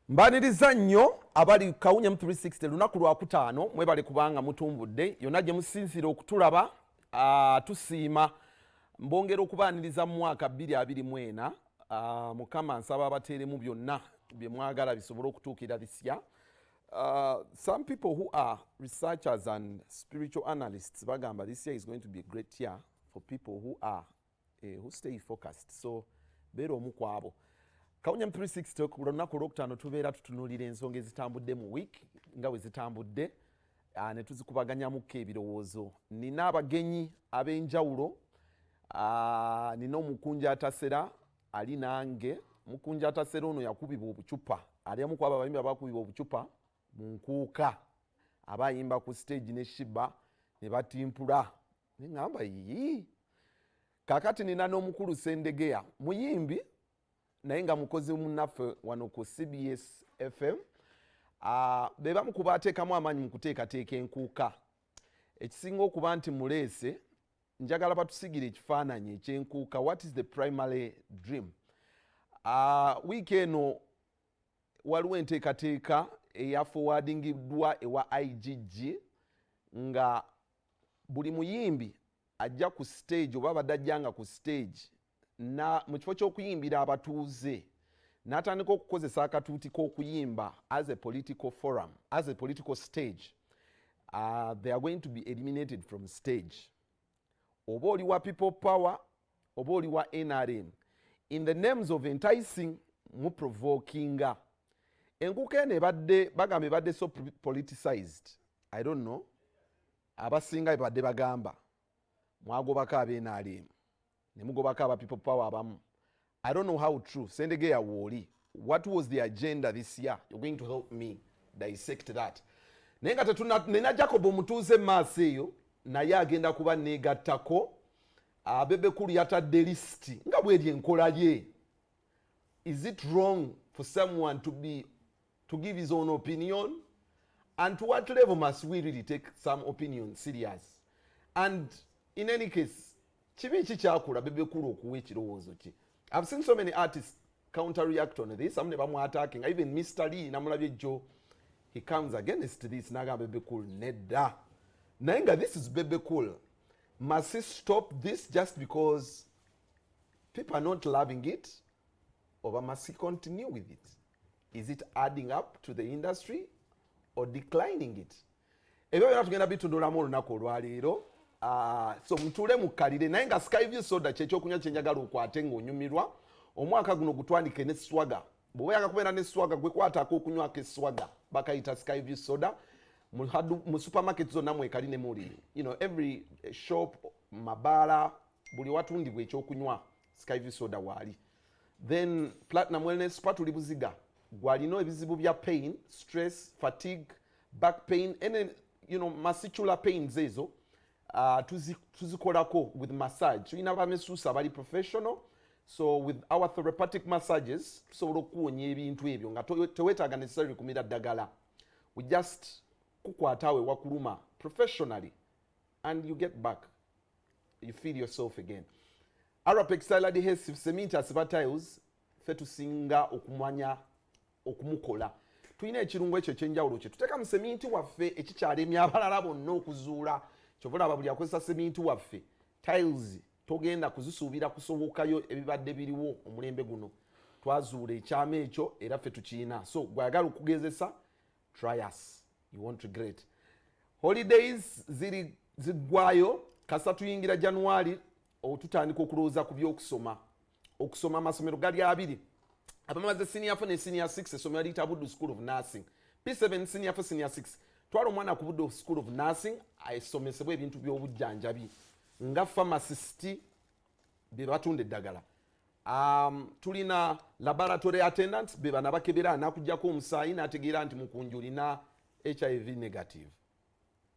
Mbaniriza nnyo abali Kawunya 360. Lunaku lwakutaano, mwebale kubanga mutumbudde yonna gye musinziira okutulaba. Tusiima mbongera okubaaniriza mu mwaka 2024. Mukama nsaba abateeremu byonna bye mwagala bisobole okutuukira bisya. Some people who are researchers and spiritual analysts bagamba this year is going to be a great year for people who stay focused, so beera omu ku abo. Kawunya 360, ku lunaku olwokutaano tubeera tutunuulira ensonga ezitambudde mu week nga bwe zitambudde, ne tuzikubaganyamuko ebirowoozo. Nina abagenyi ab'enjawulo. Nina omukunja atasera ali nange. Mukunja atasera ono yakubibwa obucupa, ali omu ku abo abayimbi abakubibwa obucupa mu nkuuka, aba ayimba ku stage ne Sheebah ne batimpula, neŋŋamba yiyi. Kakati nina n'omukulu Sendegeya, muyimbi naye nga mukozi munnaffe wano ku CBS FM. Be bamu ku bateekamu amaanyi mu kuteekateeka enkuuka. Ekisinga okuba nti muleese, njagala batusigire ekifaananyi ekyenkuuka. What is the primary dream? Wiiki eno waliwo enteekateeka eyaforwardingiddwa ewa IGG nga buli muyimbi ajja ku stage oba abadde ajjanga ku stage na mu kifo ky'okuyimbira abatuuze n'atandika okukozesa akatuuti k'okuyimba as a political forum, as a political stage, they are going to be eliminated from stage. Oba oli wa People Power oba oli wa NRM, in the names of enticing, muprovokinga. Enkuuka eno ebadde bagamba ebadde so politicized. I don't know, abasinga ebadde bagamba mwagobako ab'e NRM ne mugobako aba People Power abamu. I don't know how true. Sendegeya, wooli, what was the agenda this year? You're going to help me dissect that. Naye nga tetuna, nina Jacob omutuuze maaso eyo, naye agenda kuba neegattako. Bebe Cool yatadde lisiti nga bweri enkola ye. Is it wrong for someone to give his own opinion, and to what level must we really take some opinion serious? And in any case, kibi ki kyakula Bebe Cool okuwa ekirowoozo kye? I've seen so many artists counter react on this. Amu ne bamuattacking. Even Mr Lee namulabye jjo, he comes against this nagamba Bebe Cool nedda. Naye nga this is Bebe Cool. Must he stop this just because people are not loving it, or must he continue with it? Is it adding up to the industry or declining it? Ebyo byonna tugenda bitundulamu olunaku olwaleero. So mutuule mukkalire. Naye nga Skyview soda kyekyokunywa kyenjagala okwate ng'onyumirwa omwaka guno, gutwandike ne swagger. Bw'oba oyagala kubeera ne swagger, gwe kwataako okunywako eswaga bakayita Skyview soda. Mu supermarket zonna mwekali ne muli every shop, mabaala, buli watundibwa ekyokunywa, Skyview soda waali. Then Platinum Wellness Spa, tuli Buziga. Gwalina ebizibu bya pain, stress, fatigue, back pain, and then, muscular pains ezo, tuzikolako with massage. Tulina bamasseuse abali professional, so with our therapeutic massages tusobola okuwonya ebintu ebyo nga teweetaaga necessarily kumira ddagala. We just kukwata awo ewakuluma professionally and you get back, you feel yourself again. Arapex tile adhesive, cement asiba tiles, ffe tusinga okumanya okumukola. Tulina ekirungo ekyo ekyenjawulo kye tuteeka mu seminti waffe ekikyalemya abalala bonna okuzuula. Kyova olaba buli akozesa seminti waffe, tiles togenda kuzisuubira kusobokayo ebibadde biriwo. Omulembe guno twazuula ekyama ekyo era ffe tukiina. So gwayagala okugezesa, try us, you won't regret. Holidays ziri ziggwayo, kasa tuyingira January, otutandika okulowooza ku byokusoma. Okusoma, amasomero gali abiri: abamaze senior 4 ne senior 6, essomero liyita Buddu School of Nursing, P7, senior 4, senior 6. Twala omwana ku Buddu School of Nursing asomesebwa ebintu by'obujjanjabi nga pharmacist, be batunda eddagala. Tulina laboratory attendant, be bana bakebera nakujjako omusaayi n'ategeera nti mukunji olina HIV negative,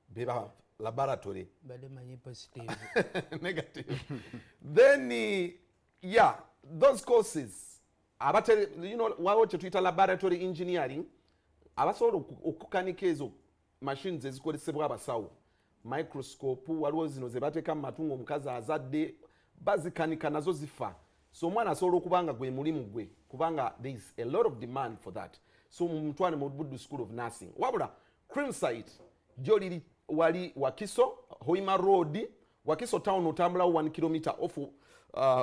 beba laboratory. Badde manyi positive. Negative. Then yeah, those courses abatere, waliwo kyetuyita laboratory engineering, abasobola okukanika ezo machines ezikozesebwa abasawo, microscope, waliwo zino ze bateeka mu matu ng'omukazi azadde, bazikanika nazo zifa. So omwana asobola okuba nga gwe mulimu gwe, kubanga there is a lot of demand for that. So mumutwale mu Buddu School of Nursing. Wabula Crimsite gyo liri wali Wakiso, Hoima Road, Wakiso Town, otambulawo 1 kilometer off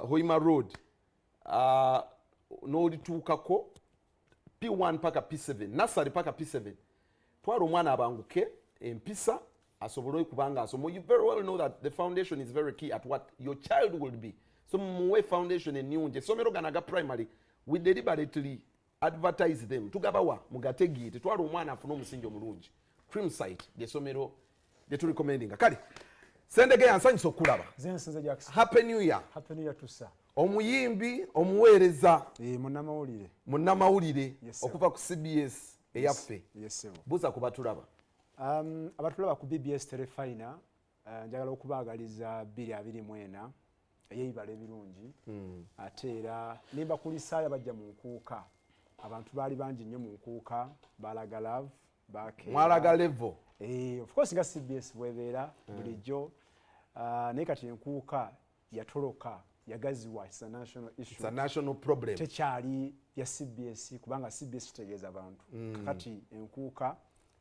Hoima Road, n'olituukako P1 paka P7, nursery paka P7. Twala omwana abanguke empisa, asobole okuba nga asoma. You very well know that the foundation is very key at what your child will be, so muwe foundation ennungi. Essomero gano aga primary, we deliberately advertise them, tugabawa mugategeere. Twala omwana afune omusingi omulungi. Crimsite lyessomero lyeturecommendinga. Kale Sendege, yansanyusa okulaba. Zensinze, Jackson. Happy New Year. Happy New Year tusa. Omuyimbi, omuweereza, Munnamawulire. Munnamawulire Yes, sir. okuva ku CBS eyaffe. Yes, sir. Buuza ku batulaba. Abatulaba ku BBS Terefayina, njagala okubaagaliza 2024 ey'ebibala ebirungi. Ate era nimba kulisaaya bajja mu nkuuka. Abantu baali bangi nnyo mu nkuuka, balaga love, bakeera. Mwalaga level. Of course, nga CBS bwebeera bulijjo. Naye kati enkuuka yatoloka, yagaziwa. It's a national issue. It's a national problem. Tekyali ya CBS, kubanga CBS kitegeeza bantu. Kakati enkuuka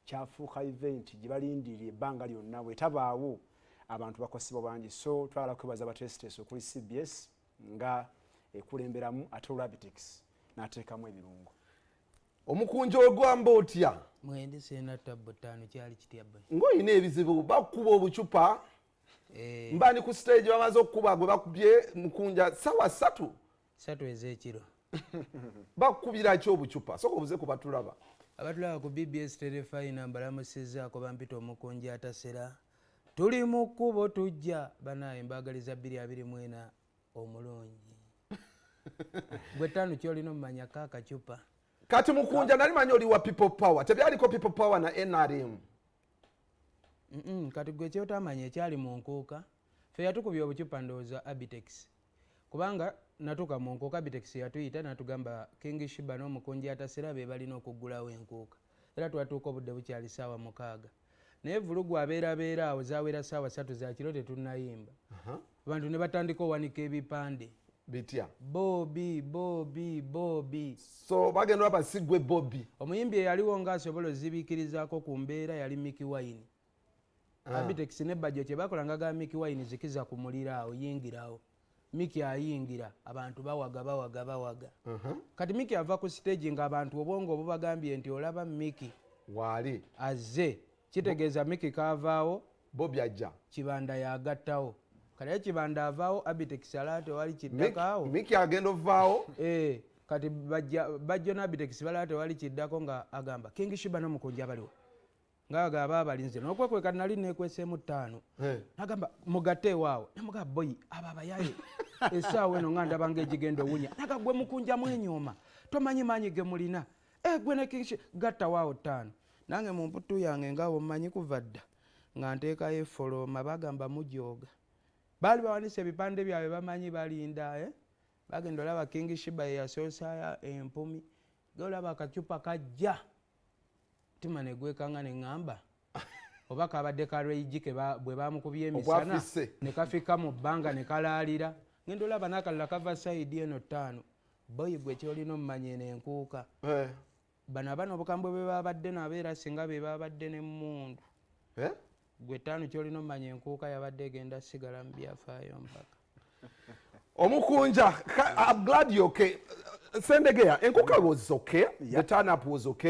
kyafuuka event gye balindirira ebbanga lyonna. Bwetabaawo, abantu bakosebwa bangi. So twagala kwebaza abateesiteesi okuli CBS nga ekulemberamu, ate olwabitex n'ateekamu ebirungo. Omukunja, ogwamba otya? Mwende sena tabbo ttaano, kyali kitya boy? Ng'olina ebizibu, bakukuba obucupa. Eh. Mbani ku stage bamaze okukuba, gwe bakubye mukunja sawa 3. 3 ez'ekiro. Bakukubira ki obucupa? Soka obuze ku batulaba. Abatulaba ku BBS Terefayina, mbalamusizaako. Bampita omukunja atasera. Tuli mu kkubo tujja. Banaye, mbagaliza 2024 omulungi. Gwe ttaano kyolina omumanya kaakacupa. Kati mukunja, nali manyi oli wa People Power. Tebyaliko People Power na NRM? Kati gwe kyotamanya ekyali mu nkuuka, fe yatukubya obucupa ndowooza Abitex, kubanga natuuka mu nkuuka, Abitex yatuyita natugamba King Shiba n'omukunja atasera be balina okuggulawo enkuuka. Era twatuuka obudde bukyali saawa 6, naye vulugu abeerabeera awo zawera saawa 3 za kiro, tetunnayimba. Abantu ne batandika owanika ebipande. Bitya? Bobi, Bobi, Bobi. So bagenda olaba si gwe Bobi. Omuyimbi eyaliwo ng'asobola ozibiikirizaako ku mbeera yali Miki Wine. Abitex ne Bajjo kye bakola nga ga Miki Wine, zikiza ku muliro awo, yingirawo. Miki ayingira, abantu bawaga, bawaga, bawaga. Kati Miki ava ku stage ng'abantu obwongo obubagambye nti olaba Miki waali azze, kitegeeza Miki kaavaawo, Bobi ajja. Kibanda yagattawo. Kati aye Kibanda avaawo, Abitex alaba tewali kiddakaawo. Miki agenda ovaawo. Eh, kati Bajjo n'Abitex balaba tewali kiddako, nga agamba King Shiba n'omukunja baliwa, ngaagaba abalinze n'okwekweka. Nali nekweseemu ttaano. Nagamba mugatte ewaawo, namugaa boyi abo abayaye essaawa eno nga ndaba ngaegigenda owunya. Naga gwe mukunja mwenyooma, tomanyi maanyi ge mulina. Eh, gwe ne King Shiba gatta waawo ttaano. Nange mu mputu yange nga bwemmanyi kuva dda nga nteekayo efolooma, bagamba mujooga. Baali bawanise ebipande byabwe, bamanyi balinda, eh? Bagenda olaba King Shiba yeyasoosayo empumi, golaba akacupa kajja, mutima negwekanga, neŋŋamba oba kabadde ka reigi ke bwe bamukubye emisana. Obwafise. Ne kafika mu bbanga ne kalaalira. Ngenda olaba n'akalala kava side eno ttaano. Boyi, gwe kyolina omumanya, eno enkuuka, bano abaana obukambwe bwe babadde nabo, era singa be babadde n'emmundu. Gwe ttaano kyolina omumanya, enkuuka yabadde egenda sigala mu byafaayo mpaka. Omukunja, I'm glad you're okay. Sendegeya, enkuka was okay. The turn up was okay.